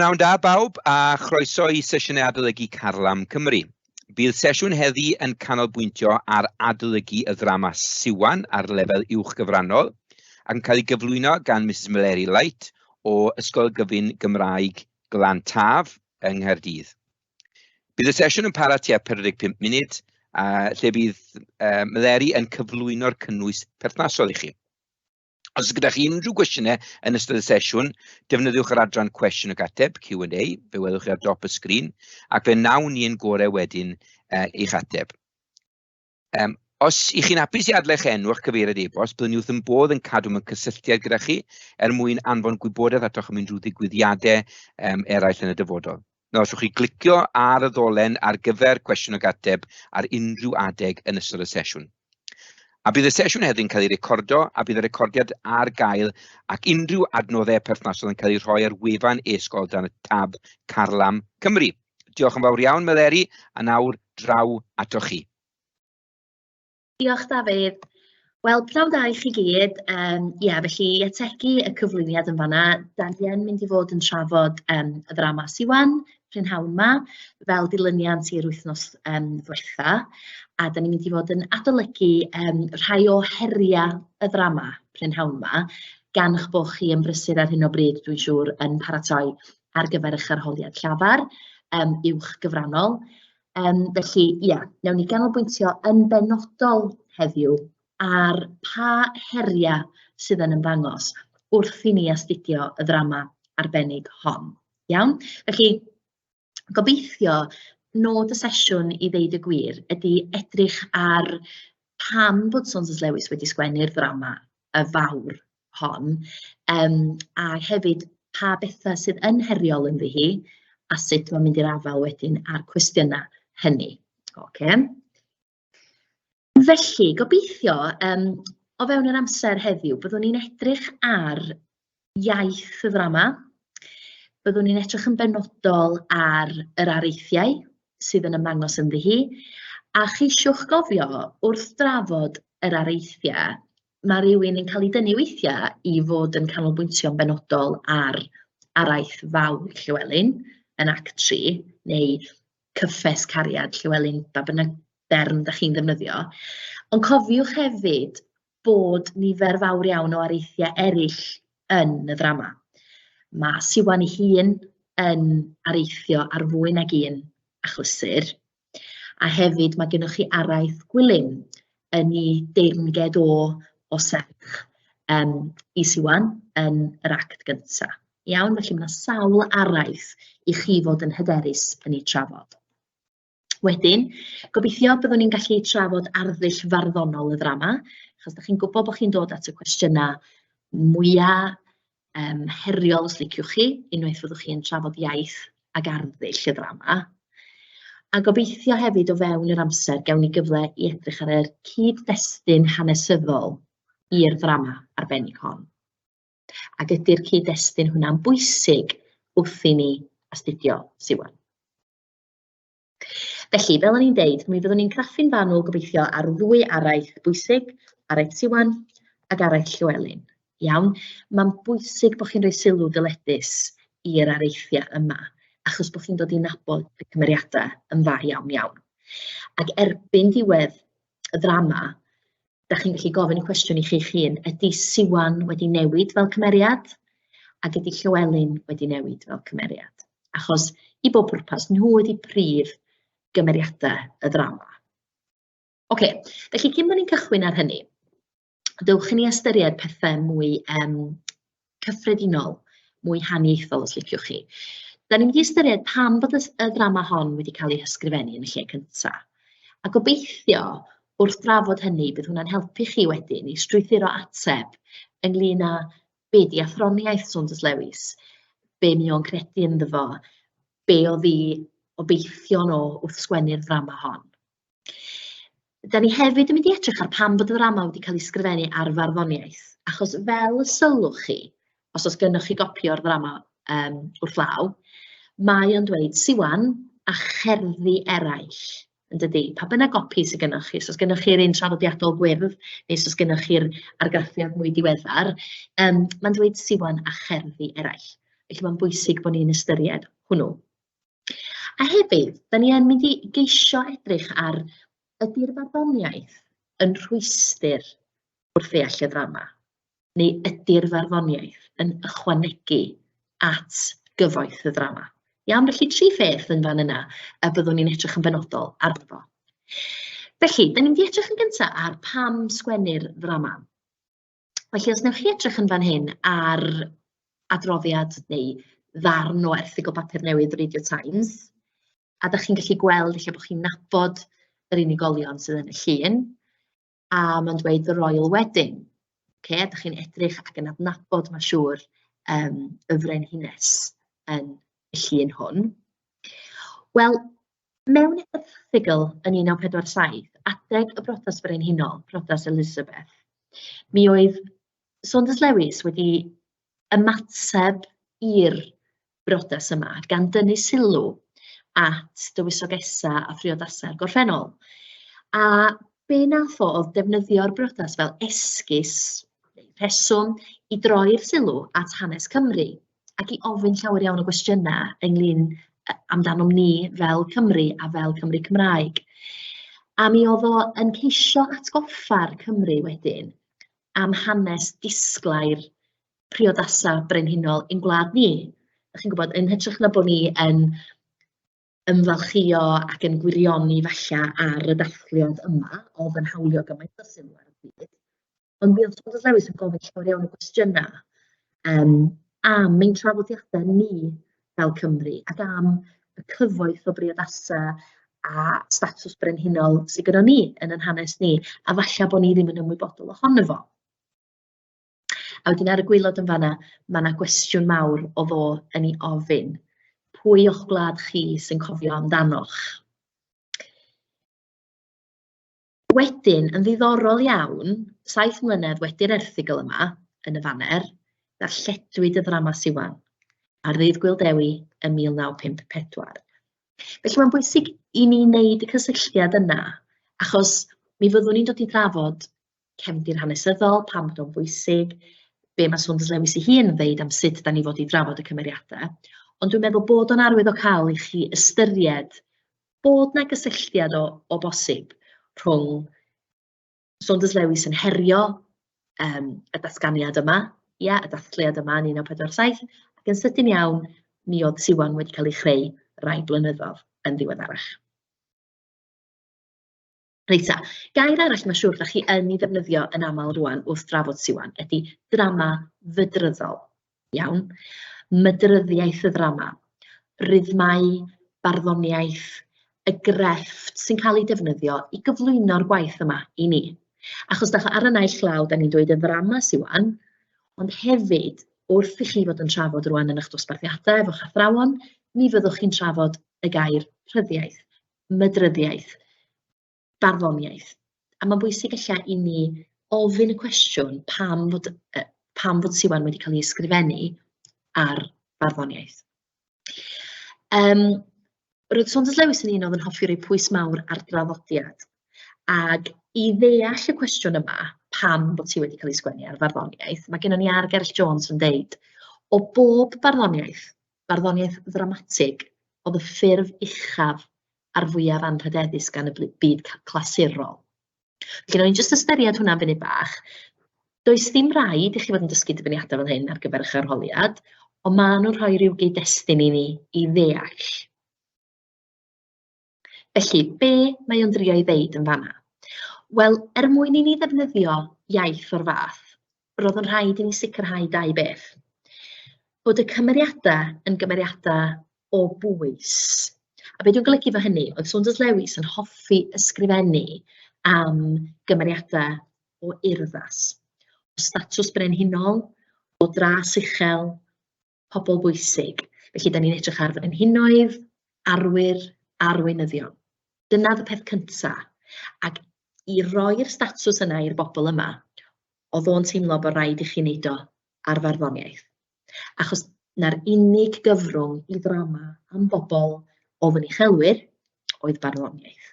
Pnawn da bawb a chroeso i sesiynau adolygu Carlam Cymru. Bydd sesiwn heddi yn canolbwyntio ar adolygu y ddrama Siwan ar lefel uwch gyfrannol ac yn cael ei gyflwyno gan Misus Meleri Light o Ysgol Gyfun Gymraeg Glan Taf yng Nghaerdydd. Bydd y sesiwn yn para tua 45 munud, a lle bydd uh, Meleri yn cyflwyno'r cynnwys perthnasol i chi. Os oes gyda chi unrhyw gwestiynau yn ystod y sesiwn, defnyddiwch yr adran cwestiwn ac ateb, Q&A, fe welwch chi ar dop y sgrin, ac fe wnawn ni yn gorau wedyn uh, i'ch ateb. Um, os i chi'n hapus i adael eich enw a'ch cyfeiriad e-bost, byddwn ni wrth yn bodd yn cadw mewn cysylltiad gyda chi er mwyn anfon gwybodaeth atoch am unrhyw ddigwyddiadau um, eraill yn y dyfodol. Nawr, allwch chi glicio ar y ddolen ar gyfer cwestiwn ac ateb ar unrhyw adeg yn ystod y sesiwn. A bydd y sesiwn heddiw'n cael ei recordo a bydd y recordiad ar gael ac unrhyw adnoddau perthnasol yn cael eu rhoi ar wefan e-sgol dan y tab Carlam Cymru. Diolch yn fawr iawn, Meleri, a nawr draw atoch chi. Diolch, Dafydd. Wel, pnawn da i chi gyd. Um, ia, felly i ategu y cyflwyniad yn fanna, da ni yn mynd i fod yn trafod um, y ddrama Siwan, prynhawn yma, fel dilyniant i'r wythnos um, ddwetha, a da ni'n mynd i fod yn adolygu um, rhai o heriau y ddrama prynhawn yma, gan eich bod chi yn brysur ar hyn o bryd, dwi'n siŵr, yn paratoi ar gyfer eich arholiad llafar um, uwch gyfrannol. Yym felly, ia, wnawn ni ganolbwyntio yn benodol heddiw ar pa heriau sydd yn ymddangos wrth i ni astudio y ddrama arbennig hon. Iawn? Felly, gobeithio nod y sesiwn i ddeud y gwir ydy edrych ar pam bod Saunders Lewis wedi sgwennu'r ddrama y fawr hon, yym, a hefyd pa bethau sydd yn heriol ynddi hi a sut mae'n mynd i'r afael wedyn â'r cwestiynau hynny. Ocê. Felly, gobeithio, yym, o fewn yr amser heddiw, byddwn ni'n edrych ar iaith y ddrama, byddwn ni'n edrych yn benodol ar yr areithiau sydd yn ymddangos ynddi hi, a cheisiwch gofio wrth drafod yr areithiau, ma' rywun yn cael ei dynnu weithiau i fod yn canolbwyntio'n benodol ar araith fawr Llywelyn yn Act 3, neu cyffes cariad Llywelyn, ba bynnag derm dach chi'n ddefnyddio. Ond cofiwch hefyd bod nifer fawr iawn o areithiau eraill yn y ddrama. Mae Siwan ei hun yn areithio ar fwy nag un achlysur, A hefyd mae gennych chi araith Gwilym yn ei deyrnged o o serch yym i Siwan yn yr act gynta. Iawn, felly mae 'na sawl araith i chi fod yn hyderus yn eu trafod. Wedyn, gobeithio byddwn ni'n gallu trafod arddull farddonol y ddrama, achos dach chi'n gwybod bod chi'n dod at y cwestiynau mwya yym heriol, os liciwch chi, unwaith fyddwch chi yn trafod iaith ac arddull y ddrama. A gobeithio hefyd o fewn yr amser gawn ni gyfle i edrych ar yr cyd-destun hanesyddol i'r ddrama arbennig hon. Ac ydy'r cyd-destun hwnna'n bwysig wrth i ni astudio Siwan? Felly, fel o'n i'n deud, mi fyddwn ni'n craffu'n fanwl gobeithio ar ddwy araith bwysig, araith Siwan ac araith Llywelyn. Iawn? Mae'n bwysig bod chi'n rhoi sylw dyledus i'r areithiau yma, achos bod chi'n dod i nabod y cymeriadau yn dda iawn iawn. Ac erbyn diwedd y ddrama, dach chi'n gallu gofyn y cwestiwn i chi'ch hun, ydy Siwan wedi newid fel cymeriad? Ac ydy Llywelyn wedi newid fel cymeriad? Achos i bob pwrpas, nhw ydy prif gymeriadau y ddrama. Ocê, felly cyn bod ni'n cychwyn ar hynny, dewch i ni ystyried pethau mwy yym cyffredinol, mwy haniaethol os liciwch chi. Da ni'n mynd i ystyried pam bod y y ddrama hon wedi cael ei hysgrifennu yn y lle cynta. A gobeithio wrth drafod hynny bydd hwnna'n helpu chi wedyn i strwythuro ateb ynglyn â be 'di athroniaeth Saunders Lewis, be mae o'n credu ynddo fo, be oedd ei obeithion o wrth sgwennu'r ddrama hon. Dan ni hefyd yn mynd i edrych ar pam bod y ddrama wedi cael ei sgrifennu ar farddoniaeth, achos fel y sylwch chi, os oes gennych chi gopi o'r ddrama yym wrth law, mae o'n dweud Siwan a cherddi eraill, yn dydi? Pa bynnag gopi sydd gennych chi, os oes gennych chi'r un traddodiadol gwyrdd, neu os oes gennych chi'r argraffiad mwy diweddar, yym mae'n dweud Siwan a cherddi eraill. Felly mae'n bwysig bod ni'n ystyried hwnnw. A hefyd, da ni yn mynd i geisio edrych ar ydy'r farddoniaeth yn rhwystr wrth ddeall y ddrama, neu ydy'r farddoniaeth yn ychwanegu at gyfoeth y ddrama? Iawn, felly tri pheth yn fan yna y byddwn ni'n edrych yn benodol arno fo. Felly, da ni'n mynd i edrych yn gyntaf ar pam sgwennu'r ddrama. Felly, os wnewch chi edrych yn fan hyn ar adroddiad neu ddarn o erthygl bapur newydd Radio Times, a dach chi'n gallu gweld ella bod chi'n nabod yr unigolion sydd yn y llun, a mae'n dweud The Royal Wedding. Ocê, a dach chi'n edrych ac yn adnabod, mae'n siŵr, y frenhines yn y llun hwn. Wel, mewn erthygl yn 1947, adeg y briodas frenhinol, priodas Elizabeth, mi oedd Saunders Lewis wedi ymateb i'r briodas yma gan dynnu sylw at dywysogesau a phriodasau'r gorffennol. A be wnaeth o oedd defnyddio'r briodas fel esgus neu rheswm i droi'r sylw at hanes Cymru ac i ofyn llawer iawn o gwestiynau ynglyn amdanom ni fel Cymry a fel Cymry Cymraeg. A mi oedd o yn ceisio atgoffa'r Cymry wedyn am hanes disglair priodasau brenhinol ein gwlad ni. Dach chi'n gwybod, yn hytrach na bod ni yn ymfalchïo ac yn gwirioni falle ar y dathliad yma oedd yn hawlio gymaint o sylw ar y pryd, Ond mi oedd Saunders Lewis yn gofyn llawer iawn o gwestiynau am ein traddodiadau ni fel Cymry ac am y cyfoeth o briodasau a statws brenhinol sydd gynnon ni yn ein hanes ni, a falle bod ni ddim yn ymwybodol ohono fo. A wedyn ar y gwaelod yn fan'na, ma' 'na gwestiwn mawr o fo yn ei ofyn. Pwy o'ch gwlad chi sy'n cofio amdanoch? Wedyn, yn ddiddorol iawn, 7 mlynedd wedi'r erthygl yma yn y Faner, darlledwyd y ddrama Siwan ar Ddydd Gŵyl Dewi ym 1954. Felly mae'n bwysig i ni wneud y cysylltiad yna, achos mi fyddwn ni'n dod i drafod cefndir hanesyddol, pam bod o'n bwysig, be mae Saunders Lewis ei hun yn ddeud am sut dan ni fod i drafod y cymeriadau. Ond dwi'n meddwl bod o'n arwyddocaol i chi ystyried bod 'na gysylltiad o o bosib rhwng Saunders Lewis yn herio y datganiad yma, ia, y dathliad yma yn 1947, ac yn sydyn iawn mi oedd Siwan wedi cael ei chreu rai blynyddoedd yn ddiweddarach. Reit ta, gair arall mae'n siŵr dach chi yn ei ddefnyddio yn aml rŵan wrth drafod Siwan ydy drama fydryddol, iawn? Mydryddiaeth y ddrama, rhythmau, barddoniaeth, y grefft sy'n cael ei defnyddio i gyflwyno'r gwaith yma i ni. Achos dach ar y naill law, dan ni'n dweud y ddrama Siwan, ond hefyd wrth i chi fod yn trafod rŵan yn eich dosbarthiadau efo'ch athrawon, mi fyddwch chi'n trafod y gair rhyddiaith. mydryddiaeth, barddoniaeth. A mae'n bwysig ella i ni ofyn y cwestiwn pam fod, pam fod Siwan wedi cael ei ysgrifennu ar farddoniaeth. Roedd Saunders Lewis yn un oedd yn hoffi rhoi pwys mawr ar draddodiad, ac i ddeall y cwestiwn yma, pam bod ti wedi cael ei sgwennu ar farddoniaeth, mae gennym ni R Gerallt Jones yn deud, o bob barddoniaeth, barddoniaeth ddramatig oedd y ffurf uchaf a'r fwyaf anrhydeddus gan y byd clasurol. Felly, wnawn ni jyst ystyried hwnna am funud bach. Does ddim rhaid i chi fod yn dysgu dyfyniadau fel hyn ar gyfer eich arholiad, ond maen nhw'n rhoi rhyw gyd-destun i ni i ddeall. Felly, be mae o'n drio ei ddeud yn fan'na? Wel, er mwyn i ni ddefnyddio iaith o'r fath, roedd yn rhaid i ni sicrhau dau beth. Bod y cymeriadau yn gymeriadau o bwys. A be dwi'n golygu efo hynny, oedd Saunders Lewis yn hoffi ysgrifennu am gymeriadau o urddas, o statws brenhinol, o dras uchel, pobl bwysig. Felly, dan ni'n edrych ar frenhinoedd, arwyr, arweinyddion. Dyna oedd y peth cynta. Ac i roi'r statws yna i'r bobl yma, oedd o'n teimlo bod rhaid i chi wneud o ar farddoniaeth. Achos 'na'r unig gyfrwng i ddrama am bobl oedd yn uchelwyr oedd barddoniaeth.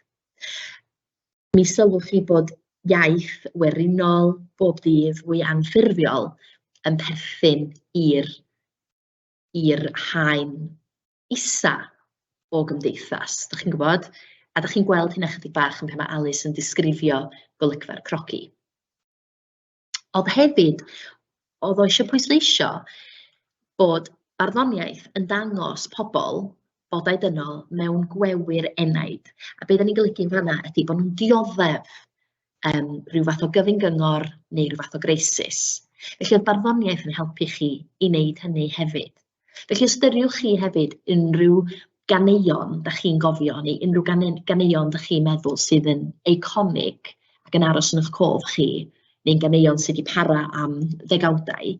Mi sylwch chi bod iaith werinol bob dydd fwy anffurfiol yn perthyn i'r i'r haen isa o gymdeithas, dach chi'n gwybod? A dach chi'n gweld hynna chydig bach yn pan mae Alys yn disgrifio golygfa'r crogi. Ond hefyd, oedd o eisiau pwysleisio bod barddoniaeth yn dangos pobl, bodau dynol, mewn gwewyr enaid. A be dan ni'n golygu yn fan'na ydy bod nhw'n dioddef yym ryw fath o gyfyng-gyngor neu ryw fath o greisis. Felly oedd barddoniaeth yn helpu chi i wneud hynny hefyd. Felly ystyriwch chi hefyd unrhyw ganeuon dach chi'n gofio neu unrhyw ganeuon dach chi'n meddwl sydd yn eiconig ac yn aros yn eich cof chi, neu'n ganeuon sydd wedi para am ddegawdau.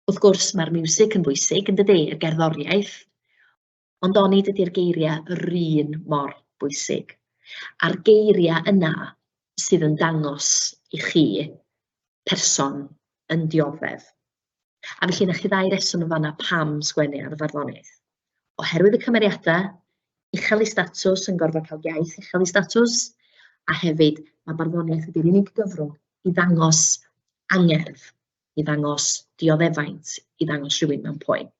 Wrth gwrs, mae'r miwsig yn bwysig, yn dydi, y gerddoriaeth, ond onid ydy'r geiriau yr un mor bwysig? A'r geiriau yna sydd yn dangos i chi person yn dioddef. A felly 'na chi ddau reswm yn fan'na pam sgwennu ar y farddoniaeth. Oherwydd y cymeriadau uchel eu statws yn gorfod cael iaith uchel ei statws, a hefyd mae barddoniaeth ydy'r unig gyfrwng i ddangos angerdd, i ddangos dioddefaint, i ddangos rhywun mewn poen.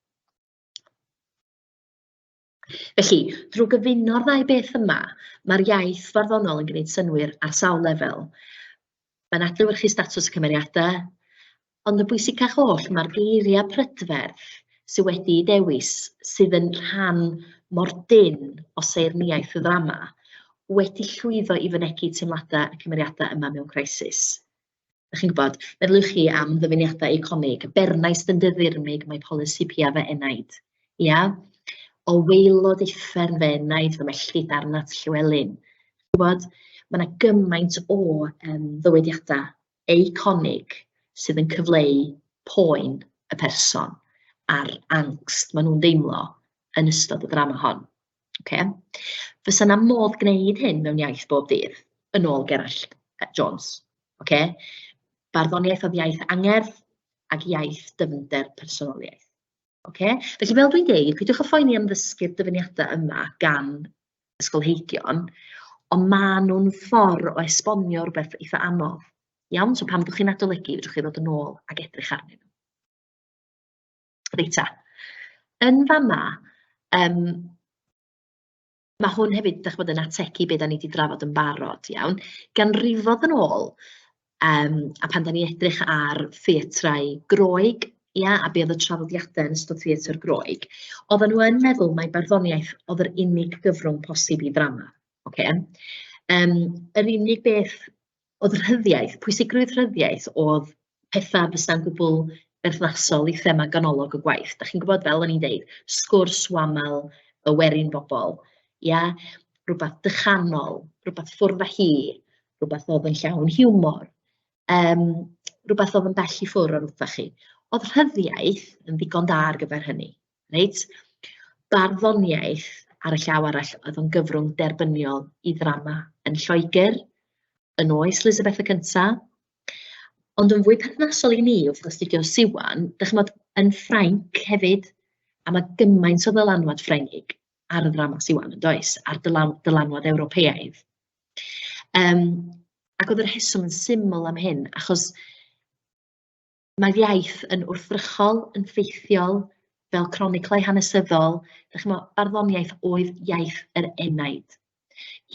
Felly, drwy gyfuno'r ddau beth yma, mae'r iaith farddonol yn gwneud synnwyr ar sawl lefel. Mae'n adlewyrchu statws y cymeriadau, ond yn bwysicach oll, mae'r geiriau prydferth sydd wedi'u dewis, sydd yn rhan mor dynn o saernïaeth y ddrama, wedi llwyddo i fynegi teimladau y cymeriadau yma mewn crisis. Dach chi'n gwybod, meddyliwch chi am ddyfyniadau eiconig, "Bernaist yn dy ddirmyg, mae polisi pia fy enaid." Ia? "O waelod uffern fy enaid, fy melltith arnat Llywelyn." Chi'n gwybod, ma' 'na gymaint o yym ddywediadau eiconig sydd yn cyfleu poen y person a'r angst maen nhw'n deimlo yn ystod y ddrama hon. Ocê? Fysa 'na modd gwneud hyn mewn iaith bob dydd, yn ôl Gerallt Jones. Ocê? Barddoniaeth oedd iaith angerdd ac iaith dyfnder personoliaeth. Ocê? Felly fel dwi'n deud, peidiwch â phoeni am ddysgu'r dyfyniadau yma gan ysgolheigion, ond maen nhw'n ffordd o esbonio rywbeth eitha anodd. Iawn? So pan fyddwch chi'n adolygu, fedrwch chi ddod yn ôl ac edrych arnyn nhw. Reit ta, yn fan'na ma' hwn hefyd, dach chibod, yn ategu be dan ni 'di drafod yn barod, iawn. Ganrifoedd yn ôl, a pan dan ni'n edrych ar theatrau Groeg, ia, a be oedd y traddodiadau yn ystod theatr Groeg, oedden nhw yn meddwl mai barddoniaeth oedd yr unig gyfrwng posib i ddrama, ocê. Yr unig beth oedd rhyddiaith, pwysigrwydd rhyddiaith oedd pethau fysa'n gwbl berthnasol i thema ganolog y gwaith. Dach chi'n gwybod, fel o'n i'n deud, sgwrs wamal y werin bobl, ia? Rywbeth dychanol, rywbeth ffwrdd â hi, rywbeth oedd yn llawn hiwmor, yym rywbeth oedd yn bell i ffwrdd o'r wrthach chi. Oedd rhyddiaith yn ddigon da ar gyfer hynny, reit? Barddoniaeth, ar y llaw arall, oedd yn gyfrwng derbyniol i ddrama yn Lloegr, yn oes Elizabeth y Cynta. Ond yn fwy perthnasol i ni wrth astudio Siwan, dach chimod, yn Ffrainc hefyd, a ma' gymaint o ddylanwad Ffrengig ar y ddrama Siwan, yn does, a'r dylanwad Ewropeaidd. Ac oedd y rheswm yn syml am hyn, achos mae'r iaith yn wrthrychol, yn ffeithiol, fel croniclau hanesyddol. Dach chimod, barddoniaeth oedd iaith yr enaid,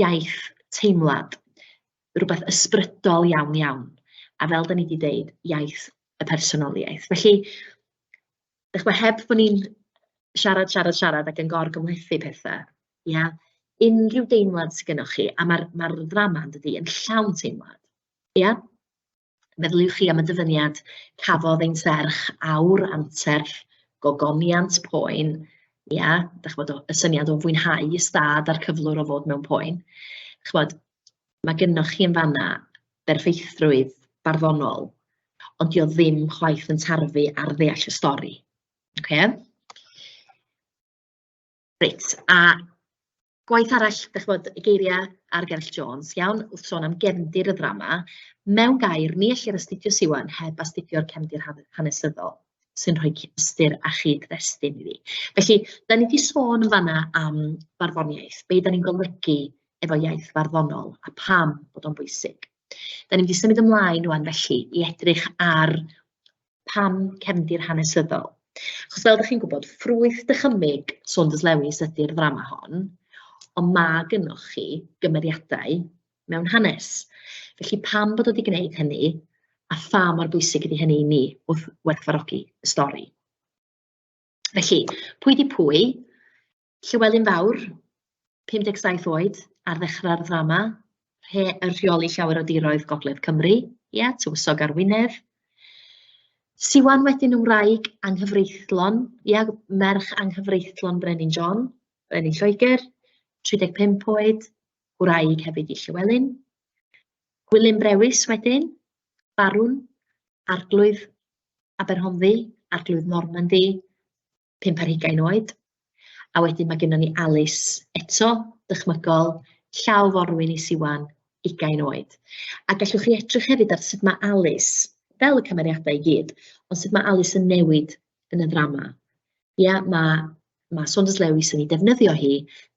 iaith teimlad, rywbeth ysbrydol iawn iawn, a fel dan ni 'di deud, iaith y personoliaeth. Felly, dach chimod, heb bod ni'n siarad, siarad, siarad ac yn gor-gymhlethu petha, ia, unrhyw deimlad sy gynnoch chi, a ma'r ma'r ddrama, yn dydi, yn llawn teimlad, ia? Meddyliwch chi am y dyfyniad "Cafodd ein serch awr anterth gogoniant poen", ia, dach chibod, y syniad o fwynhau y stad a'r cyflwr o fod mewn poen. Chibod, ma' gynnoch chi yn fan'na berffeithrwydd barddonol, ond 'di o ddim chwaith yn tarfu ar ddeall y stori. Ocê? Reit, a Gwaith arall, dach chibod, y geiriau ar Gerallt Jones, iawn, wrth sôn am gefndir y ddrama, mewn gair, ni ellir astudio Siwan heb astudio'r cefndir hanesyddol sy'n rhoi ystyr a chyd-destun iddi. Felly, da ni 'di sôn yn fan'na am farddoniaeth, be dan ni'n golygu efo iaith farddonol a pam bod o'n bwysig. Da ni'n mynd i symud ymlaen rŵan felly i edrych ar pam cefndir hanesyddol. Achos fel dach chi'n gwybod, ffrwyth dychymyg Saunders Lewis ydy'r ddrama hon, ond ma' gynnoch chi gymeriadau mewn hanes. Felly pam bod o 'di gwneud hynny, a pha mor bwysig ydy hynny i ni wrth werthfawrogi y stori? Felly, pwy 'di pwy? Llywelyn Fawr, 57 oed, ar ddechrau'r ddrama, rhe yn rheoli llawer o diroedd Gogledd Cymru, ia, tywysog ar Wynedd. Siwan wedyn yn wraig anghyfreithlon, ia, merch anghyfreithlon Brenin John, Brenin Lloegr, 35 oed, gwraig hefyd i Llywelyn. Gwilym Brewis wedyn, barwn, arglwydd Aberhonddu, arglwydd Normandy, 25 oed. A wedyn mae gennym ni Alice eto, dychmygol, llaw forwyn i Siwan, 20 oed. A gallwch chi edrych hefyd ar sut mae Alice, fel y cymeriadau i gyd, ond sut mae Alice yn newid yn y ddrama. Ia, mae, mae Saunders Lewis yn ei defnyddio hi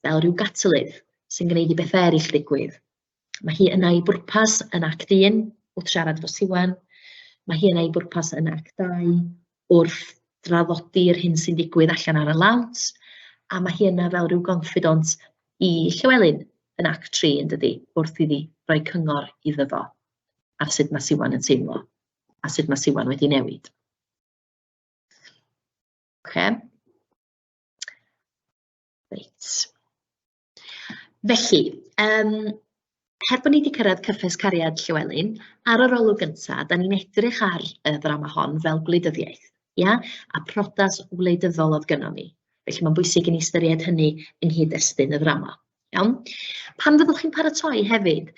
fel rhyw gatalydd sy'n gwneud i bethau eraill ddigwydd. Mae hi yna i bwrpas yn act 1 wrth siarad efo Siwan. Mae hi yna i bwrpas yn act 2 wrth draddodi'r hyn sy'n digwydd allan ar y lawnt. A mae hi yna fel rhyw confidant i Llywelyn yn act 3 yn dydi, wrth iddi roi cyngor iddo fo ar sut mae Siwan yn teimlo a sut mae Siwan wedi newid. Okay. Reit. Felly, yym, heb bod ni 'di cyrraedd cyffes cariad Llywelyn, ar yr olwg gynta, dan ni'n edrych ar y ddrama hon fel gwleidyddiaeth, ia? A priodas wleidyddol oedd gynnon ni. Felly mae'n bwysig i ni ystyried hynny yng nghyd-destun y ddrama, iawn? Pan fyddwch chi'n paratoi hefyd,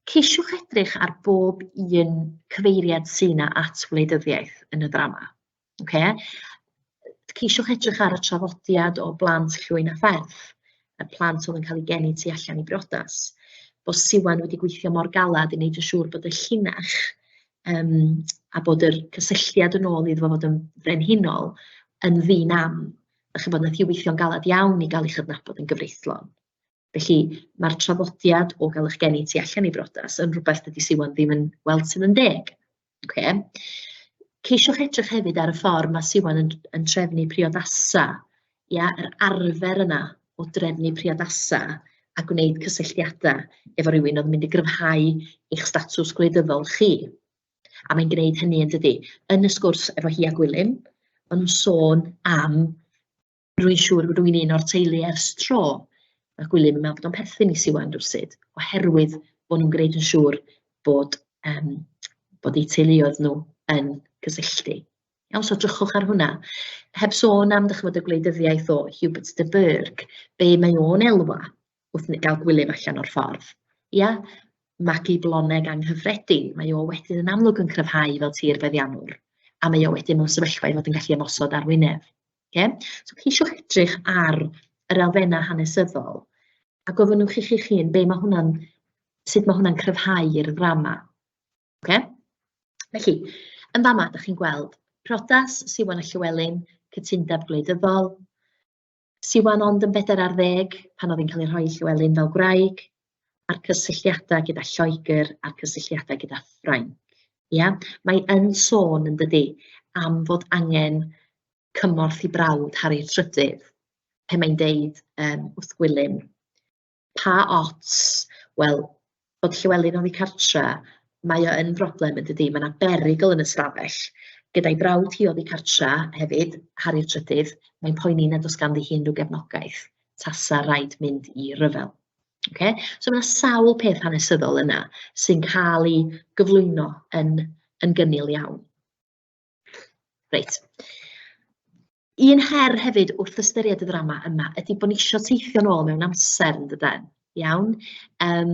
ceisiwch edrych ar bob un cyfeiriad sy 'na at wleidyddiaeth yn y ddrama. Ocê? Ceisiwch edrych ar y traddodiad o blant llwyn a pherth, y plant oedd yn cael eu geni tu allan i briodas, bod Siwan wedi gweithio mor galad i wneud yn siŵr bod y llinach yym a bod yr cysylltiad yn ôl iddo fo fod yn frenhinol yn ddi-nam. Dach chi'n gwybod, wnaeth hi weithio'n galad iawn i gael ei chydnabod yn gyfreithlon. Felly ma'r traddodiad o gael eich geni tu allan i briodas yn rhywbeth dydy Siwan ddim yn weld sydd yn deg. Ocê. Ceisiwch edrych hefyd ar y ffordd mae Siwan yn yn trefnu priodasau, ia, yr arfer yna o drefnu priodasau a gwneud cysylltiadau efo rywun oedd yn mynd i gryfhau eich statws gwleidyddol chi. A mae'n gwneud hynny yn dydi? Yn y sgwrs efo hi a Gwilym, maen nhw'n sôn am Rwy'n siŵr bod rwy'n un o'r teulu ers tro. Mae Gwilym yn meddwl bod o'n perthyn i Siwan rywsut, oherwydd bod nhw'n gwneud yn siŵr bod, yym, bod eu teuluoedd nhw yn cysylltu. Iawn, so drychwch ar hwnna. Heb sôn am, dach chimod, y gwleidyddiaeth o Hubert de Burgh, be mae o'n elwa wrth gael Gwilym allan o'r ffordd. Ia, magu bloneg anghyffredin, mae o wedyn yn amlwg yn cryfhau fel tir feddiannwr, a mae o wedyn mewn sefyllfa i fod yn gallu ymosod ar Wynedd. Ocê? So ceisiwch edrych ar yr elfennau hanesyddol a gofynnwch i chi'ch hun be ma' hwnna'n, sut ma' hwnna'n cryfhau'r ddrama. Ocê? Felly, yn fama dach chi'n gweld priodas Siwan a Llywelyn, cytundeb gwleidyddol, Siwan ond yn 40 pan oedd hi'n cael ei rhoi i Llywelyn fel gwraig, a'r cysylltiadau gyda Lloegr a'r cysylltiadau gyda Ffrainc. Ia? Mae yn sôn, yn dydi, am fod angen cymorth i brawd Harri'r Trydydd, pe mae'n deud yym wrth Gwilym, pa ots, wel, bod Llywelyn oddi cartra, mae o yn broblem yn dydi, mae 'na berygl yn y stafell. Gyda'i brawd hi oddi cartra hefyd, Harri'r Trydydd, mae'n poeni nad oes ganddi hi unrhyw gefnogaeth tasa raid mynd i ryfel. Ocê? So ma' 'na sawl peth hanesyddol yna sy'n cael ei gyflwyno yn yn gynnil iawn. Reit. Un her hefyd wrth ystyried y ddrama yma ydy bod ni isio teithio nôl mewn amser yn dydan? Iawn? Yym,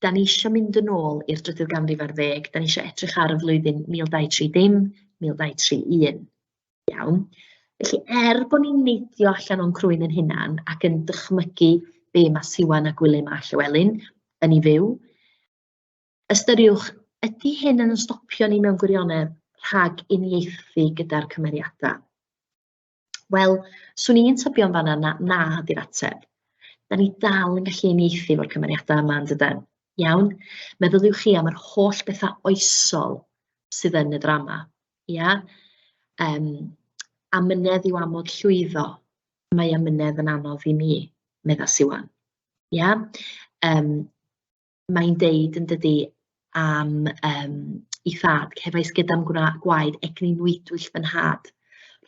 dan ni isio mynd yn ôl i'r drydydd ganrif ar ddeg, dan ni isio edrych ar y flwyddyn 1230, 1231. Iawn? Felly, er bod ni'n neidio allan o'n crwyn yn hunan ac yn dychmygu be mae Siwan a Gwilym a Llywelyn yn ei fyw, Ystyriwch, ydy hyn yn stopio ni mewn gwirionedd rhag uniaethu gyda'r cymeriadau? Wel, 'swn i'n tybio yn fan'na na na 'di'r ateb. Dan ni dal yn gallu uniaethu efo'r cymeriadau yma yn dydan? Iawn? Meddyliwch chi am yr holl bethau oesol sydd yn y ddrama, ia? Yym. Amynedd yw amod llwyddo, mae amynedd yn anodd i mi, medda Siwan. Ia? Yym, mae'n deud yn dydi am yym ei thad, "Cefais gyda'm gwaed egni nwydwyll fy nhad,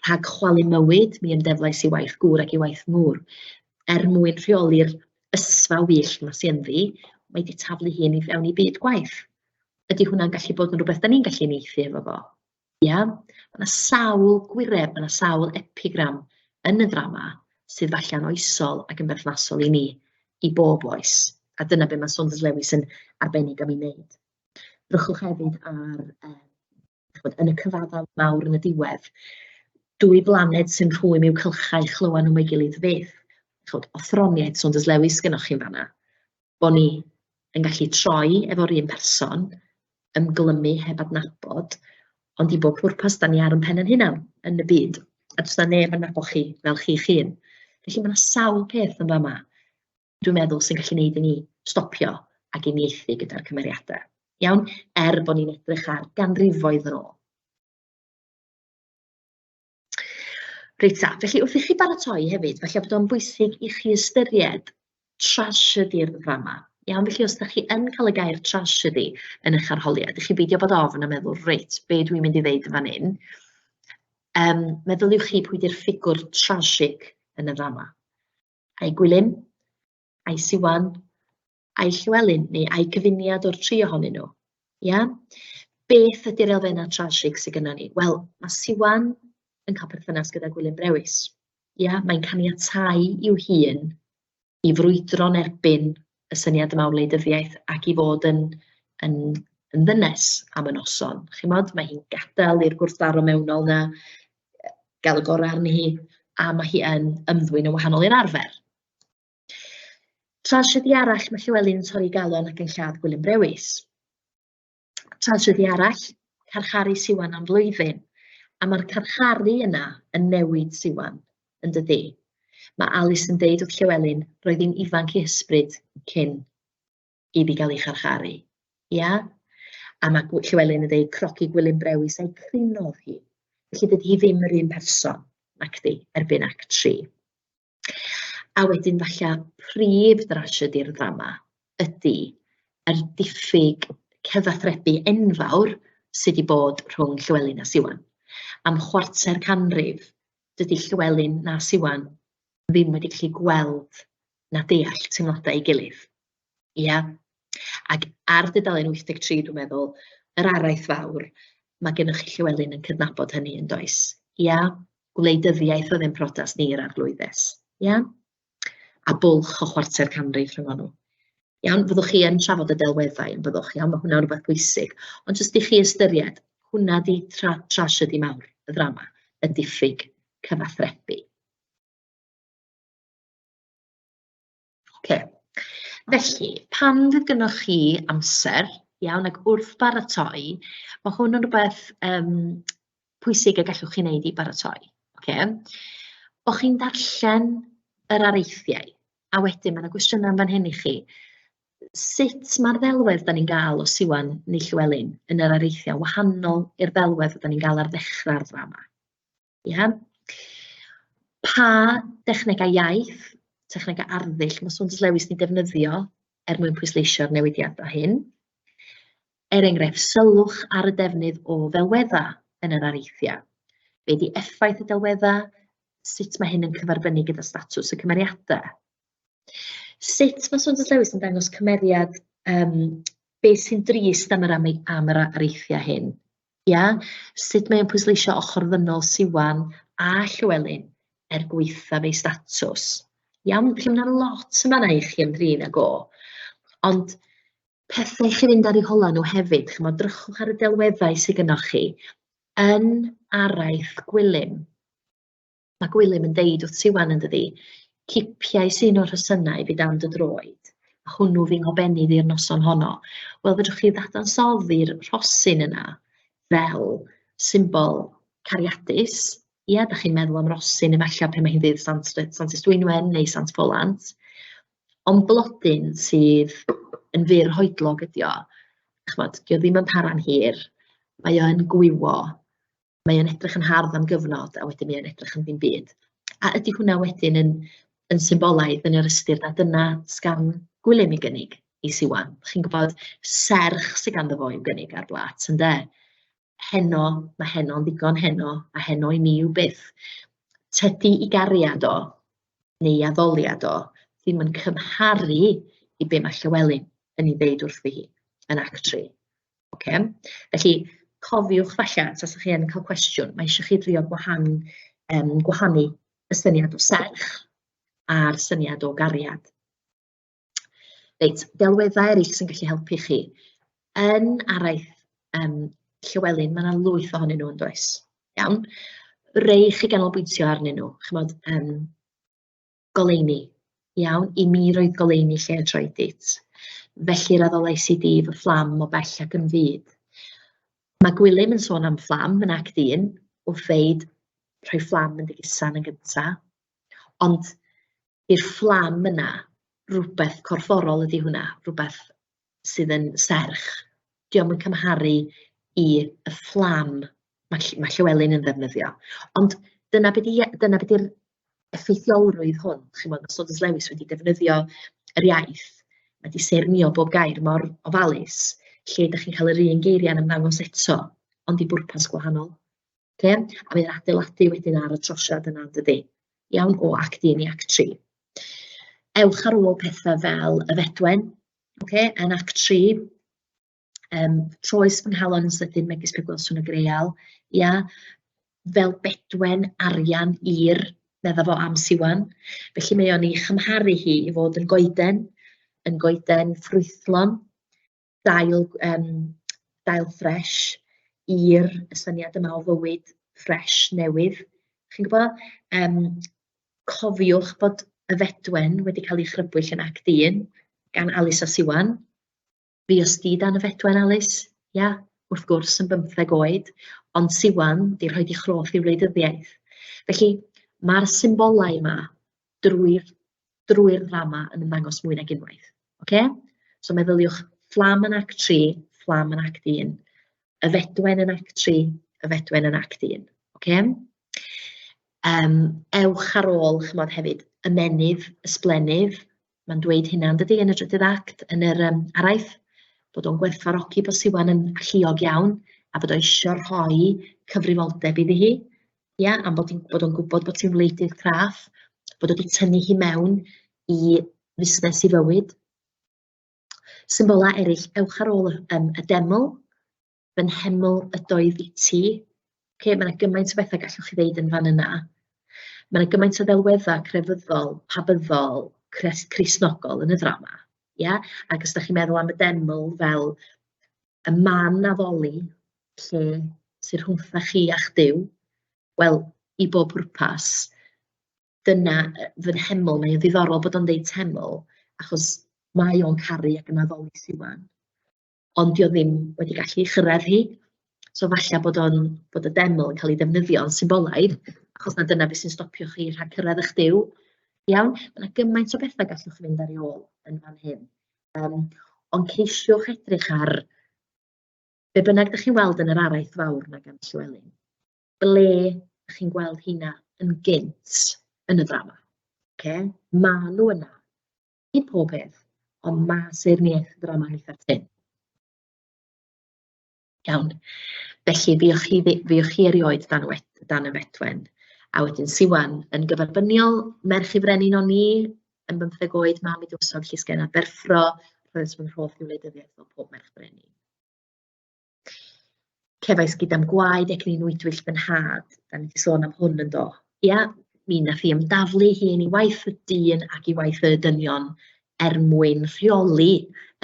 rhag chwalu mywyd, mi ymdeflais i waith gŵr ac i waith ngŵr. Er mwyn rheoli'r ysfa wyllt 'ma sy ynddi, mae 'di taflu hun i fewn i byd gwaith. Ydy hwnna'n gallu bod yn rhywbeth dan ni'n gallu uniaethu efo fo? Ia? Ma' 'na sawl gwireb, ma' 'na sawl epigram yn y ddrama sydd falle'n oesol ac yn berthnasol i ni i bob oes, a dyna be ma' Saunders Lewis yn arbennig am ei wneud. Drychwch hefyd ar, yy, chimod, yn y cyfaddawd mawr yn y diwedd, dwy blaned sy'n rhwym i'w cylchau, chlywan nhw mo'i gilydd fyth. Chimod, athroniaeth Saunders Lewis gynnoch chi'n fan'na, bod ni yn gallu troi efo'r un person, ymglymu heb adnabod, ond i bob pwrpas, dan ni ar ein pen ein hunain yn y byd, a does 'na neb yn nabod chi fel chi'ch hun. Felly ma' 'na sawl peth yn fama, dwi'n meddwl, sy'n gallu wneud i ni stopio ac uniaethu gyda'r cymeriadau. Iawn? Er bod ni'n edrych ar ganrifoedd yn ôl. Reit ta, felly wrth i chi baratoi hefyd, falle bod o'n bwysig i chi ystyried trasiedi'r ddrama. Iawn, felly os dach chi yn cael y gair trasiedi yn eich arholiad, i chi beidio bod ofn a meddwl, reit, be dwi'n mynd i ddeud yn fan hyn? Meddyliwch chi pwy di'r ffigwr trasig yn y ddrama? Ai Gwilym? Ai Siwan? Ai Llywelyn? Neu ai cyfuniad o'r tri ohonyn nhw? Ia? Beth ydy'r elfennau trasig sydd gynnon ni? Wel, mae Siwan yn cael perthynas gyda Gwilym Brewis. Ia? Mae'n caniatáu i'w hun i frwydro'n erbyn y syniad yma o wleidyddiaeth ac i fod yn, yn, yn ddynes am y noson. Chimod, mae hi'n gadael i'r gwrthdaro mewnol 'na gael y gorau arni hi, a mae hi yn ymddwyn yn wahanol i'r arfer. Trasiedi arall, mae Llywelyn yn torri galon ac yn lladd Gwilym Brewis. Trasiedi arall, carcharu Siwan am flwyddyn. A mae'r carcharu yna yn newid Siwan, yn dydi? Mae Alice yn deud wrth Llywelyn, roedd hi'n ifanc ei hysbryd cyn iddi gael ei charcharu. Ia? A mae Llywelyn yn deud crogi Gwilym Brewis a'i crinodd hi. Felly dydy hi ddim yr un person, nacdi, erbyn act 3. A wedyn falle prif drasiedi'r ddrama ydy yr diffyg cyfathrebu enfawr sy 'di bod rhwng Llywelyn a Siwan. Am chwarter canrif, dydy Llywelyn na Siwan ddim wedi gallu gweld na deall teimladau ei gilydd. Ia? Ac ar dudalen 83, dwi'n meddwl, yr araith fawr, mae gennych chi Llywelyn yn cydnabod hynny yn does? Ia? Gwleidyddiaeth oedd ein priodas ni i'r arglwyddes. Ia? A bwlch o chwarter canrif rhwng nhw. Iawn, fyddwch chi yn trafod y delweddau yn byddwch, iawn, mae hwnna'n rhywbeth pwysig. Ond jyst i chi ystyried, hwnna 'di tra trasiedi mawr y ddrama, y diffyg cyfathrebu. Ocê, felly pan fydd gynnoch chi amser, iawn, ac wrth baratoi, ma' hwn yn rywbeth yym pwysig y gallwch chi wneud i baratoi, ocê? Bo' chi'n darllen yr areithiau, a wedyn ma' 'na gwestiynau yn fan hyn i chi. Sut ma'r ddelwedd dan ni'n gael o Siwan neu Llywelyn yn yr areithiau wahanol i'r ddelwedd dan ni'n gael ar ddechrau'r ddrama? Ia? Pa dechnegau iaith, technegau arddull mae Saunders Lewis yn defnyddio er mwyn pwysleisio'r newidiadau hyn? Er enghraifft, sylwch ar y defnydd o ddelweddau yn yr areithiau. Be 'di effaith y delweddau? Sut mae hyn yn cyferbynnu gyda statws y cymeriadau? Sut mae Saunders Lewis yn dangos cymeriad, yym, beth sy'n drist am yr am yr areithiau hyn? Ia? Sut mae o'n pwysleisio ochr ddynol Siwan a Llywelyn er gwaethaf ei statws? Iawn? Felly ma' 'na lot yn fan'na i chi ymdrin ag o. Ond pethau i chi fynd ar eu holau nhw hefyd, chimod, drychwch ar y delweddau sydd gynnoch chi yn araith Gwilym. Mae Gwilym yn deud wrth Siwan yn dydi, "Cipiais un o'r rhosynnau i fi dan dy droed, a hwnnw fy nghobennydd i'r noson honno." Wel, fedrwch chi ddadansoddi'r rhosyn yna fel symbol cariadus. Ia, dach chi'n meddwl am rosyn efallai pan mae hi'n ddydd Sant Santes Dwynwen neu Sant Ffolant. Ond blodyn sydd yn fyr hoedlog ydi o. Chimod, 'di o ddim yn para'n hir, mae o yn gwywo. Mae o'n edrych yn hardd am gyfnod, a wedyn mae o'n edrych yn ddim byd. A ydy hwnna wedyn yn yn symbolaidd yn yr ystyr na dyna sgan Gwilym i gynnig i Siwan? Chi'n gwybod, serch sydd ganddo fo i'w gynnig ar blat, ynde? Heno, mae heno'n ddigon heno, a heno i mi yw byth. Tydi i gariad o, neu i addoliad o, ddim yn cymharu i be mae Llywelyn yn ei ddeud wrthi hi yn Act 3. Ocê? Felly, cofiwch falle, tasech chi yn cael cwestiwn, mae eisiau chi drio gwahanu y syniad o serch a'r syniad o gariad. Reit, delweddau eraill sy'n gallu helpu chi. Yn araith Llywelyn, mae yna lwyth ohonyn nhw yn does? Iawn? Rei chi ganolbwyntio arnyn nhw, chimod, goleuni. Iawn, i mi roedd goleuni lle y troedit. Felly'r addolais i di fy fflam o bell ac yn fud. Mae Gwilym yn sôn am fflam yn act 1, wrth ddeud rhoi fflam yn dy gusan yn gynta. Ond i'r fflam yna, rhywbeth corfforol ydy hwnna, rhywbeth sydd yn serch. Dio'm yn cymharu i y fflam mae Llywelyn yn ddefnyddio. Ond dyna be 'di dyna be 'di'r effeithiolrwydd hwn. Chimod, mae Saunders Lewis wedi defnyddio yr iaith, mae 'di saernïo bob gair mor ofalus, lle dach chi'n cael yr un geiriau yn ymddangos eto, ond i bwrpas gwahanol. Ocê? A mae'n adeiladu wedyn ar y trosiad yna, yn dydi? Iawn, o act 1 i act 3. Ewch ar ôl pethau fel y fedwen, ocê, yn act 3. Troes fy nghalon yn sydyn megis pe gwelswn y greal, ia, fel bedwen arian i'r, medda fo am Siwan. Felly mae o'n ei chymharu hi i fod yn goeden, yn goeden ffrwythlon, dail ffres i'r syniad yma o fywyd ffres newydd. Chi'n gwybod? Cofiwch bod y fedwen wedi cael ei chrybwyll yn act 1 gan Alys a Siwan. Fuost di dan y fedwen, Alys? Ia, wrth gwrs, yn bymtheg oed, ond Siwan 'di rhoi ei chroth i wleidyddiaeth. Felly, mae'r symbolau yma drwy'r drwy ddrama yn ymddangos mwy nag unwaith. Ocê? So meddyliwch fflam yn act 3, fflam yn act 1, y fedwen yn act 3, y fedwen yn act 1. Ocê? Ewch ar ôl, chimod, hefyd, ymennydd, ysblennydd. Mae'n dweud hynna, yn dydi, yn y drydydd act, yn yr araith, bod o'n gwerthfawrogi bod Siwan yn alluog iawn a bod o isio rhoi cyfrifoldeb iddi hi, ia, am bod, bod o'n gwybod bod ti'n wleidydd craff, bod o wedi tynnu hi mewn i fusnes i fywyd. Symbolau eraill, ewch ar ôl y deml, fy nheml ydoedd i ti. Okay, mae yna gymaint o bethau gallwch chi ddeud yn fan yna. Mae yna gymaint o ddelweddau crefyddol, pabyddol, Cristnogol yn y ddrama. Ia? Ac os ydych chi'n meddwl am y deml fel y man addoli lle sy'n rhwngtha chi a'ch Duw, wel, i bob pwrpas, dyna fy nheml. Mae'n ddiddorol bod o'n deud teml, achos mae o'n caru ac yn addoli Siwan, ond 'di o ddim wedi gallu ei chyrraedd hi. So falle bod o'n bod y deml yn cael ei ddefnyddio yn symbolaidd, achos na dyna beth sy'n stopio chi rhag cyrraedd eich Duw. Iawn? Mae 'na gymaint o bethau gallwch chi fynd ar ei ôl yn fan hyn. Ond ceisiwch edrych ar be bynnag dach chi'n weld yn yr araith fawr 'na gan Llywelyn. Ble dach chi'n gweld heina yn gynt yn y ddrama? Ocê? Maen nhw yna. Nid pob peth, ond ma' saernïaeth y ddrama'n eitha tynn. Iawn. Felly, fuoch chi, fuoch chi erioed dan, dan y fedwen. A wedyn Siwan yn gyferbyniol, merch i frenin o'n i, yn bymtheg oed, mam i dywysog Llysgennad Berffro, roedd fy nghroth i wleidyddiaeth fel pob merch brenin. Cefais gyda'm gwaed egni nwydwyll fy nhad. Da ni wedi sôn am hwn yn do. Ia, mi nath hi ymdaflu hun i waith y dyn ac i waith y dynion er mwyn rheoli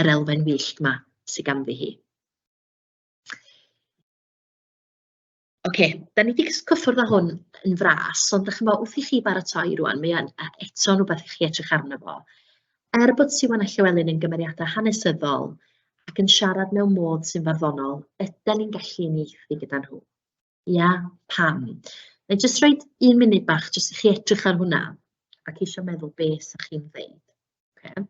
yr elfen wyllt 'ma sy ganddi hi. Ocê, da ni 'di cyffwrdd â hwn yn fras, ond dach chimod, wrth i chi baratoi rŵan, mae o'n eto'n rywbeth i chi edrych arno fo. Er bod Siwan a Llywelyn yn gymeriadau hanesyddol ac yn siarad mewn modd sy'n farddonol, ydan ni'n gallu uniaethu gyda nhw? Ia, pam? Wna i jyst rhoi un munud bach jyst i chi edrych ar hwnna a ceisio meddwl be 'sa chi'n ddeud. Ocê?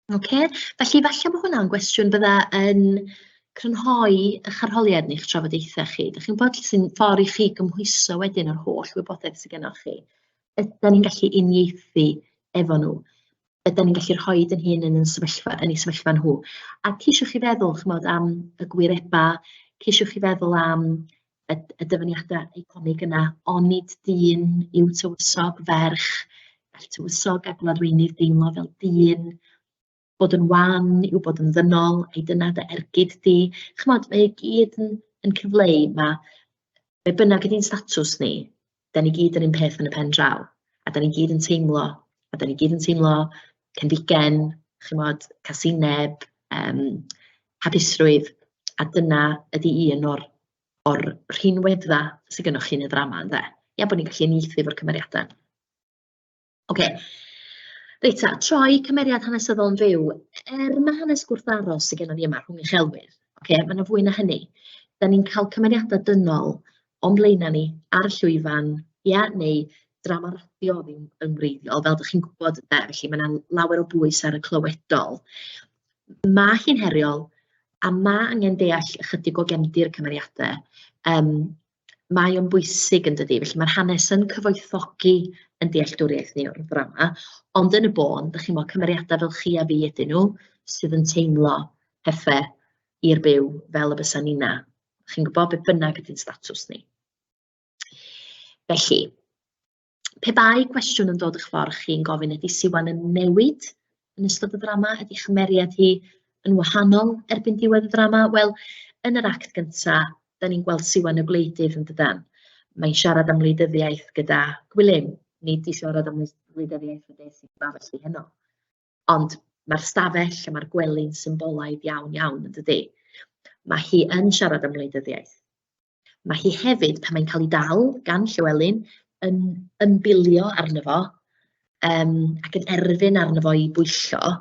Ocê, felly falle bod hwnna'n gwestiwn fydda yn crynhoi eich arholiad neu'ch trafodaethau chi. Dach chi'n gwybod, sy'n ffordd i chi gymhwyso wedyn yr holl wybodaeth sydd gennoch chi. Ydan ni'n gallu uniaethu efo nhw? Ydan ni'n gallu rhoid ein hun yn ein sefyllfa, yn eu sefyllfa nhw? A ceisiwch chi feddwl, chimod, am y gwirebau, ceisiwch chi feddwl am y y dyfyniadau eiconig yna, "Onid dyn yw tywysog, ferch, gall tywysog a gwladweinydd deimlo fel dyn, bod yn wan yw bod yn ddynol, ai dyna dy ergyd di?" Chimod, mae e gyd yn yn cyfleu ma' be bynnag ydy'n statws ni, dan ni gyd yr un peth yn y pen draw, a dan ni gyd yn teimlo, a dan ni gyd yn teimlo cenfigen, chimod, casineb, hapusrwydd, a dyna ydy un o'r o'r rhinweddau sy gynnoch chi yn y ddrama ynde. Ia, bod ni'n gallu uniaethu efo'r cymeriadau. Ocê, reit ta, troi cymeriad hanesyddol yn fyw. Er ma' hanes gwrthdaro sy gennyn ni yma rhwng uchelwyr, ocê, ma' 'na fwy na hynny. Dan ni'n cael cymeriadau dynol o'n blaenau ni ar y llwyfan, ia, neu drama radio oedd hi'n yn wreiddiol, fel dach chi'n gwybod ynde, felly ma' 'na lawer o bwys ar y clywedol. Ma' hi'n heriol, a ma' angen deall ychydig o gefndir cymeriadau. Mae o'n bwysig yn dydi, felly ma'r hanes yn cyfoethogi ein dealltwriaeth ni o'r ddrama, ond yn y bôn, dach chi'n gwbod, cymeriadau fel chi a fi ydyn nhw, sydd yn teimlo pethe i'r byw fel y bysa ninna. Chi'n gwybod, be bynnag ydy'n statws ni. Felly, pe bai cwestiwn yn dod eich ffordd chi'n gofyn ydy Siwan yn newid yn ystod y ddrama? Ydy chymeriad hi yn wahanol erbyn diwedd y ddrama? Wel, yn yr act gynta, da ni'n gweld Siwan y gwleidydd yn dydan. Mae'n siarad am wleidyddiaeth gyda Gwilym, nid i siarad am wleidyddiaeth o des i stafell hi heno. Ond mae'r stafell a mae'r gwely'n symbolaidd iawn iawn yn dydy. Mae hi yn siarad am wleidyddiaeth. Mae hi hefyd, pan mae'n cael ei dal gan Llywelyn, yn ymbilio arno fo ac yn erfyn arno fo i bwyllo,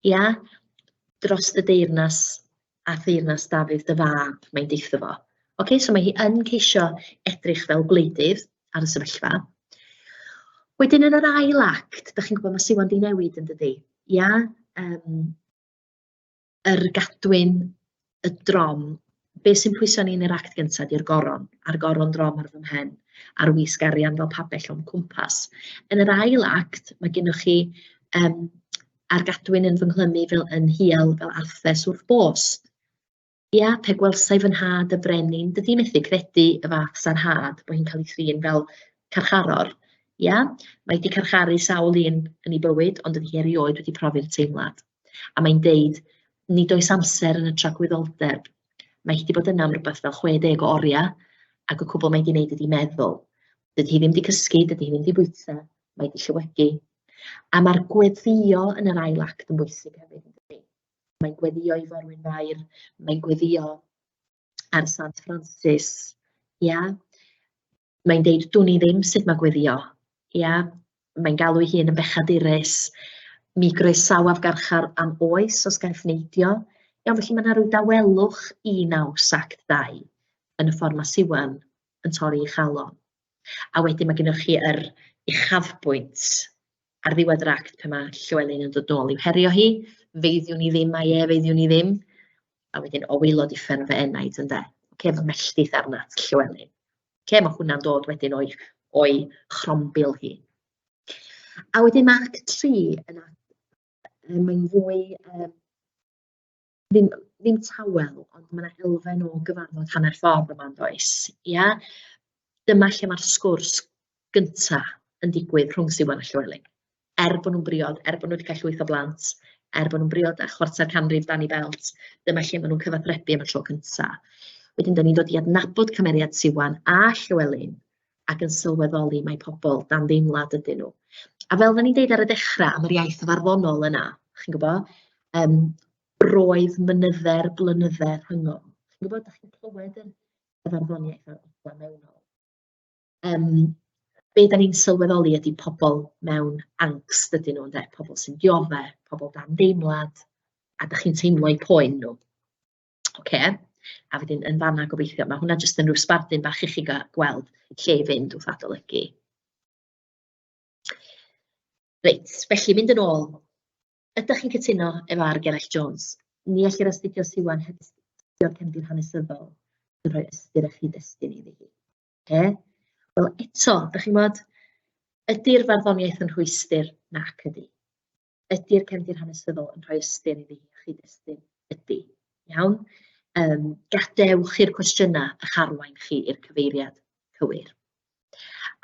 ia, dros y deyrnas a theyrnas Dafydd dy fab, mae'n deutha fo. Ocê, so mae hi yn ceisio edrych fel gwleidydd ar y sefyllfa. Wedyn yn yr ail act, dach chi'n gwybod mae Siwan 'di newid yn dydi? Ia? Yr gadwyn, y drom. Be sy'n pwyso ni yn yr act gyntaf ydy'r goron, a'r goron drom ar fy mhen, a'r wisg arian fel pabell o'm cwmpas. Yn yr ail act, mae gennych chi a'r gadwyn yn fy nghlymu fel yn hiel fel arthes wrth bost. Ia, pe gwelsai fy nhad y brenin, dydy methu credu y fath sarhad bod hi'n cael ei thrin fel carcharor. Ia, mae 'di carcharu sawl un yn ei bywyd, ond dydy hi erioed wedi profi'r teimlad. A mae'n deud, nid oes amser yn y tragwyddoldeb. Mae hi 'di bod yna am rywbeth fel 60 o oriau, ac y cwbl mae hi 'di wneud ydy meddwl. Dydy hi ddim 'di cysgu, dydy hi ddim 'di bwyta, mae 'di llewygu. A mae'r gweddïo yn yr ail act yn bwysig hefyd, yn dydi? Mae'n gweddïo i Forwyn Fair, mae'n gweddïo ar Sant Francis, ia? Mae'n deud, dwn i ddim sut mae gweddïo, ia? Mae'n galw ei hun yn bechadurus. Mi groesawaf garchar am oes os gaiff neidio. Iawn, felly mae yna rhyw dawelwch i naws act 2 yn y ffordd mae Siwan yn torri ei chalon. A wedyn mae gennych chi yr uchafbwynt ar ddiwedd yr act pan mae Llywelyn yn dod nôl i'w herio hi. Feiddiwn i ddim, mae e, feiddiwn i ddim. A wedyn, o waelod uffern fy enaid, ynde. Oce, fy melltith arnat, Llywelyn. Oce, mae hwnna'n dod wedyn o'i, o'i chrombil hi. A wedyn mae act 3 yn act, mae'n fwy ddim, ddim tawel, ond mae 'na elfen o gyfarfod hanner ffordd yma yn does, ia? Dyma lle mae'r sgwrs gynta yn digwydd rhwng Siwan a Llywelyn. Er bod nhw'n briod, er bod nhw wedi cael llwyth o blant, er bod nhw'n briod a chwarter canrif dan eu belt, dyma lle maen nhw'n cyfathrebu am y tro cynta. Wedyn, dan ni'n dod i adnabod cymeriad Siwan a Llywelyn ac yn sylweddoli mai pobl dan deimlad ydyn nhw. A fel oedden ni'n deud ar y dechrau am yr iaith farddonol yna, chi'n gwybod, roedd mynydde'r blynydde rhyngom. Chi'n gwybod, dach chi'n clywed yr y farddoniaeth a'r odlau mewnol. Be dan ni'n sylweddoli ydy pobl mewn angst ydyn nhw ynde, pobl sy'n dioddef, pobl dan deimlad, a dach chi'n teimlo eu poen nhw. Ocê, a wedyn yn fan'na gobeithio, ma' hwnna jyst yn rhyw sbardun bach i chi gweld lle i fynd wrth adolygu. Reit, felly mynd yn ôl. Ydych chi'n cytuno efo R Gerallt Jones? Ni ellir astudio Siwan heb astudio'r cefndir hanesyddol sy'n rhoi ystyr a chyd-destun iddi hi. Oce? Wel, eto, dach chi'n gwybod, ydy'r farddoniaeth yn rhwystr? Nac ydy. Ydy'r cefndir hanesyddol yn rhoi ystyr iddi hi a chyd-destun? Ydy. Iawn? Gadewch i'r cwestiynau eich arwain chi i'r cyfeiriad cywir.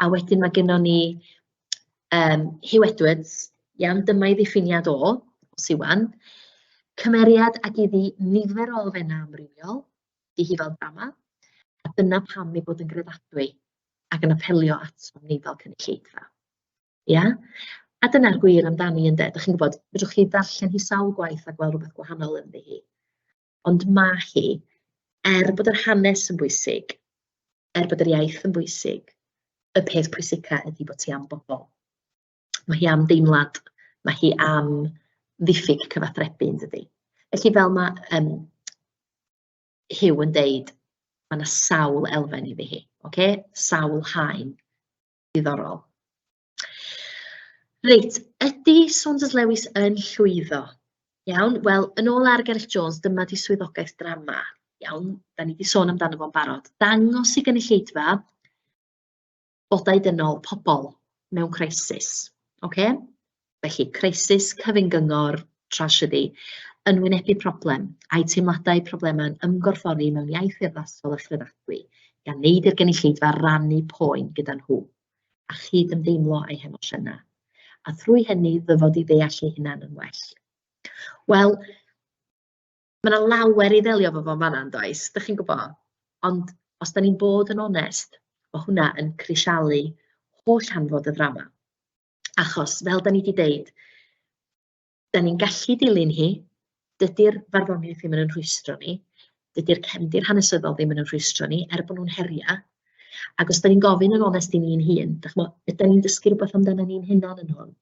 A wedyn mae gennon ni Huw Edwards, iawn, dyma ei ddiffiniad o, o Siwan. Cymeriad ag iddi nifer o elfennau amrywiol, 'di hi fel drama, a dyna pam ei bod yn gredadwy ac yn apelio atom ni fel cynulleidfa. Ia? A dyna'r gwir amdani ynde, dach chi'n gwybod, fedrwch chi ddarllen hi sawl gwaith a gweld rhywbeth gwahanol ynddi hi. Ond ma' hi, er bod yr hanes yn bwysig, er bod yr iaith yn bwysig, y peth pwysica ydy bod hi am bobl. Mae hi am deimlad, mae hi am ddiffyg cyfathrebu yn dydi. Felly fel ma' Huw yn deud, ma' 'na sawl elfen iddi hi, ocê? Sawl haen diddorol. Reit, ydy Saunders Lewis yn llwyddo? Iawn, wel, yn ôl ar Gareth Jones, dyma 'di swyddogaeth drama. Iawn, da ni 'di sôn amdano fo'n barod. Dangos i gynulleidfa bodau dynol, pobl mewn crisis. Ocê? Felly, crisis, cyfyng-gyngor, trasiedi, yn wynebu problem, a'i teimladau problemau'n ymgorffori mewn iaith urddasol a chredadwy, gan wneud i'r gynulleidfa rannu poen gyda nhw, a chyd-ymdeimlo â'u hemosiynau, a thrwy hynny ddyfod i ddeall eu hunain yn well. Wel, ma' 'na lawer i ddelio efo fo'n fan'na yn does, dach chi'n gwybod? Ond os dan ni'n bod yn onest, ma' hwnna yn crisialu holl hanfod y ddrama. Achos, fel dan ni 'di deud, dan ni'n gallu dilyn hi, dydy'r farddoniaeth ddim yn ein rhwystro ni, dydy'r cefndir hanesyddol ddim yn ein rhwystro ni, er bod nhw'n heriau. Ac os dan ni'n gofyn yn onest i ni'n hun, dach chimod, ydan ni'n dysgu rywbeth amdano ni'n hunain yn hwn?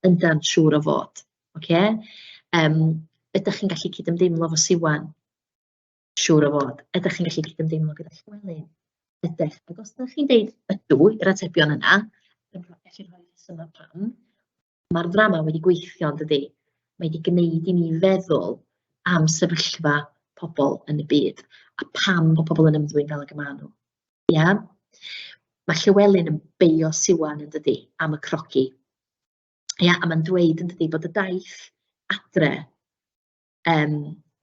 Yndan, siŵr o fod. Ocê? Ydach chi'n gallu cydymdeimlo efo Siwan? Siŵr o fod. Ydach chi'n gallu cydymdeimlo gyda Llywelyn? Ydych. Ac os ydych chi'n deud ydw i'r atebion yna, yn gallu rhoi rhesymau pam, mae'r ddrama wedi gweithio yn dydi? Mae wedi gwneud i ni feddwl am sefyllfa pobl yn y byd a pam bod pobl yn ymddwyn fel ag y maen nhw. Ia? Mae Llywelyn yn beio Siwan yn dydi am y crogi. Ia, a mae'n dweud yn dydi bod y daith adre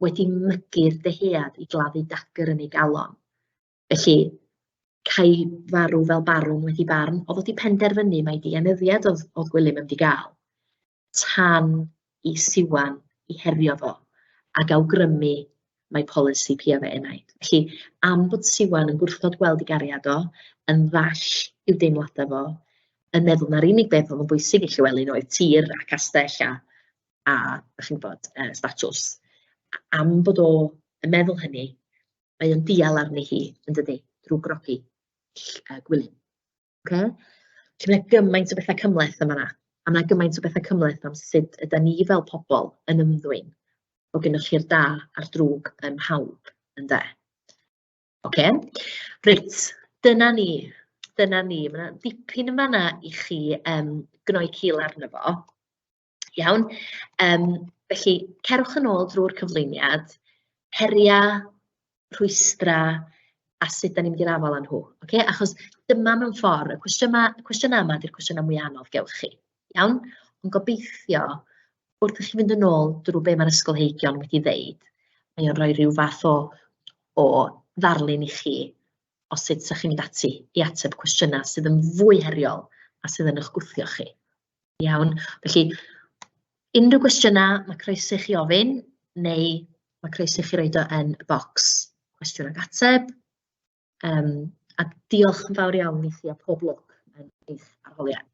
wedi mygu'r dyhead i gladdu dagr yn ei galon. Felly, ca'i farw fel barwn wedi barn, oedd o 'di penderfynu mai dienyddiad oedd Gwilym yn mynd i gael, tan i Siwan i herio fo ac awgrymu mai polisi pia fe enaid. Felly, am bod Siwan yn gwrthod gweld ei gariad o, yn ddall i'w deimladau fo, yn meddwl na'r unig beth oedd yn bwysig i Llywelyn oedd tir a castell a dach chi'n gwybod, statws. Am bod o yn meddwl hynny, mae o'n dial arni hi, yn dydi, drwy grogi Gwilym. Ocê? Felly mae 'na gymaint o bethau cymhleth yn fan'na, a ma' 'na gymaint o bethau cymhleth am sut ydan ni fel pobl yn ymddwyn. Bod gennych chi'r da a'r drwg ym mhawb, ynde. Ocê, reit, dyna ni, dyna ni. Ma' 'na dipyn yn fan'na i chi gnoi cil arno fo. Iawn, felly cerwch yn ôl drwy'r cyflwyniad, heriau, rhwystrau a sut dan ni'n mynd i'r afael â nhw, ocê? Achos dyma mewn ffordd, y cwestiynau yma 'di'r cwestiynau mwya anodd gewch chi, iawn? Ond gobeithio, wrth i chi fynd yn ôl drwy be mae'r ysgolheigion wedi ddeud, mae o'n rhoi rhyw fath o ddarlun i chi o sut 'sa chi'n mynd ati i ateb cwestiynau sydd yn fwy heriol a sydd yn eich gwthio chi. Iawn, felly unrhyw gwestiynau, mae croeso i chi ofyn, neu mae croeso i chi roid o yn y bocs cwestiwn ac ateb. A diolch yn fawr iawn i chi a pob lwc yn eich arholiad.